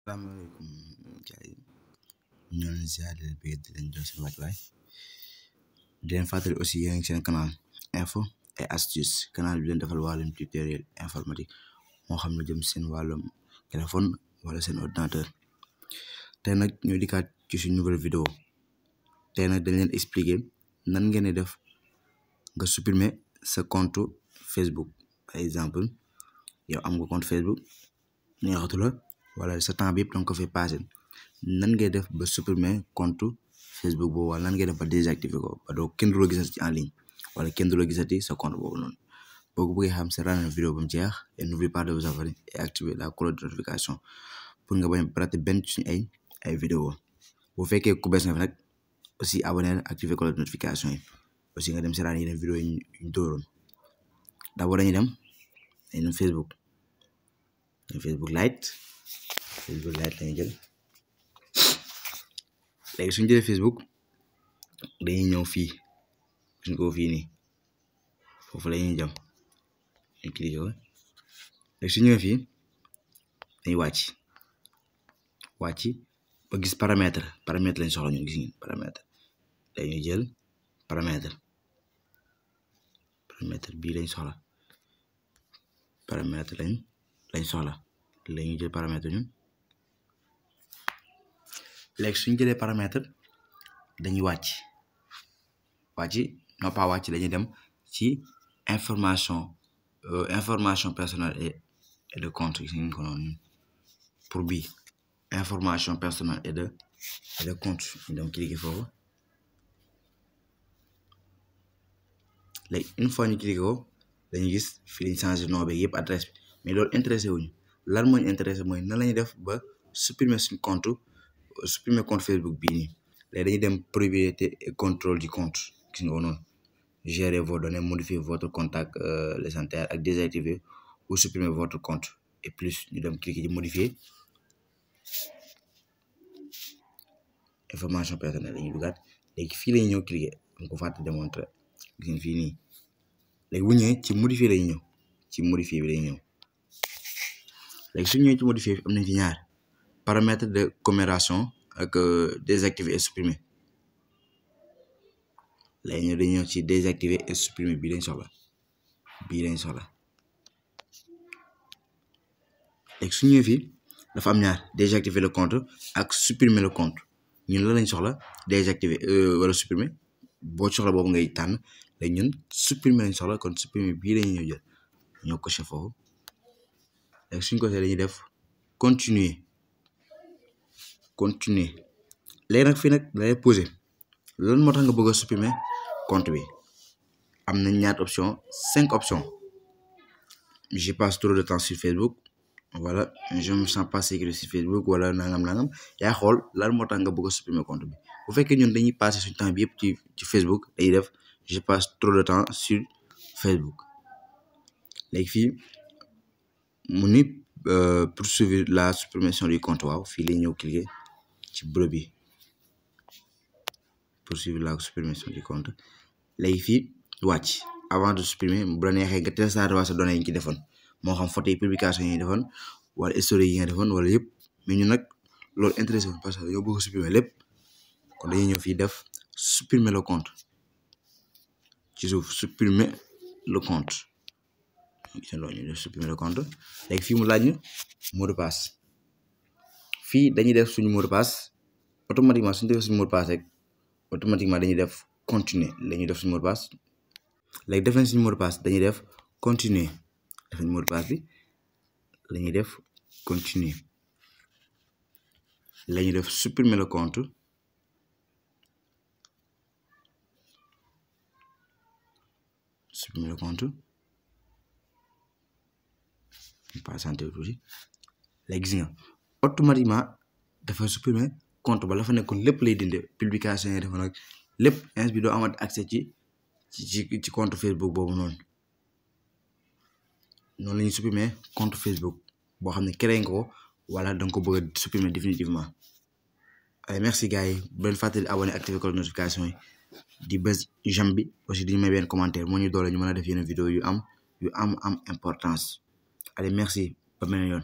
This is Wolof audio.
Assalamualaikum gars yi ñoo leen ziar di leen bëgg di leen jox seen wàccuwaay di leen fàttali aussi yéen a ngi seen canal info et astuce canal bi leen defal wàllum tutoriel informatique moo xam ne jëm seen wàllum téléphone wala seen ordinateur tey nag ñoo dikkaat ci suñu nouvelle vidéo tey nag dañ leen expliquer nan ngeen di def nga supprimer sa compte Facebook. Par exemple yow am nga compte Facebook neexatu la wala sa temps bi yëpp danga ko fi passé nan ngay def ba supprimer compte Facebook boobu wala nan ngay def ba désactiver ko ba doo kenn du la gisati ci en ligne wala kenn du la gisati sa compte boobu noonu boo ko bëggee xam seetaan na vidéo ba mu jeex et n'oubliez pas de vous abonner et activer la cloche de notification pour nga bañ a rater benn suñu ay vidéo bu fekkee ku bees nga fi nag aussi abonner activer cloche de notification yi aussi nga dem seetaan yeneen vidéo yi ñu dóoroon d'abord dañuy dem Facebook Lite lañuy jël léegi suñu jëlee Facebook dañuy ñëw fii suñ ko fii nii foofu la ñuy jëm ñu cliqué ko léegi su ñëwee fii dañuy wàcc ba gis paramètre lañ soxla ñu gis ngeen paramètre dañuy jël paramètre bii lañ soxla paramètre lañ soxla léegi ñu jël paramètre ñun léegi suñ jëlee paramètre dañuy wàcc non pas wàcc dañuy dem ci information personnelle et de compte gis ngeen ko noonu pour bii information personnelle et de compte ñu dem cliquer foofu léegi une fois ñu cliquer ko dañuy gis fii lañ changé nom bi yëpp adresse bi mais loolu intéressé wuñu lan moo ñu intéressé mooy nan lañuy def ba supprimer suñu compte Facebook bii nii léegi dañuy dem propriété et contrôle du compte gis nga ko noonu gérer vos données modifier votre contact légendaire ak désactiver ou supprimer votre compte et plus ñu dem cliquer ci modifier information personnelle dañuy dugaat léegi fii lañuy ñëw cliquer am ko fàtte démontrer gis ngeen fii nii léegi bu ñëwee ci modifier lañuy ñëw ci modifier bi lañuy ñëw léegi su ñëwee ci modifier bi am nañ ci ñaar paramètre de commémoration ak désactiver et supprimer léegi ñëw dañuy ñëw ci désactiver et supprimer bii lañ soxla léegi su ñëwee fii dafa am ñaar désactiver le compte ak supprimer le compte ñun la lañ soxla désactiver wala supprimer boo soxla boobu ngay tànn léegi ñun supprimer lañ soxla kon supprimer bii lañuy ñëw jël ñoo coché foofu léegi suñ ko see dañuy def continuer léegi nag fii nag dalay posé lan moo tax nga bëgg a supprimer compte bi am na ñaata option 5 options je passe trop de temps sur Facebook wala je me sens pas sécure sur Facebook wala nangam yaa xool lan moo tax nga bëgg a supprimer compte bi bu fekkee ñun dañuy passer suñu temps bi yëpp ci Facebook dañuy def je passe trop de temps sur Facebook léegi fii mu ni poursuivre la suppression du compte waaw fii lay ñëw cliquer ci bleu bi poursuivre la suppression du compte léegi fii wàcc avant de supprimer bu la neexee nga télécharger waa sa données yi ñu ci defoon moo xam photo yi publication yi defoon wala historique yi nga defoon wala yëpp mais ñu nag loolu intéressé wu parce que dañoo bëgg a supprimer lépp kon dañuy ñëw fii def supprimer le compte ci suuf supprimer le compte ñu def supprimer le compte léegi fii mu laaj ñu mot de passe fii dañuy def suñu mot de passe automatiquement suñu defee suñu mot de passe rek automatiquement dañuy def continuer léegi ñu def suñu mot de passe léegi def nañ suñu mot de passe dañuy def continuer def nañ mot de passe bi lañuy def continuer lañuy def supprimer le compte patienté tuuti léegi gis nga automatiquement dafa supprimer compte ba la fa nekkoon lépp lay dinde publication yi dafa nag lépp ins bi doo amat accès ci compte Facebook boobu noonu la ñuy supprimer compte Facebook boo xam ne créé nga ko wala da nga ko bëgg a supprimer définitivement allez merci gars yi bu leen fàttali abonné activer cloche de notification yi di bës j'aime bi aussi di ñu may benn commentaire moo ñu doole ñu mën a def yeneen vidéo yu am importance allez merci ba beneen yoon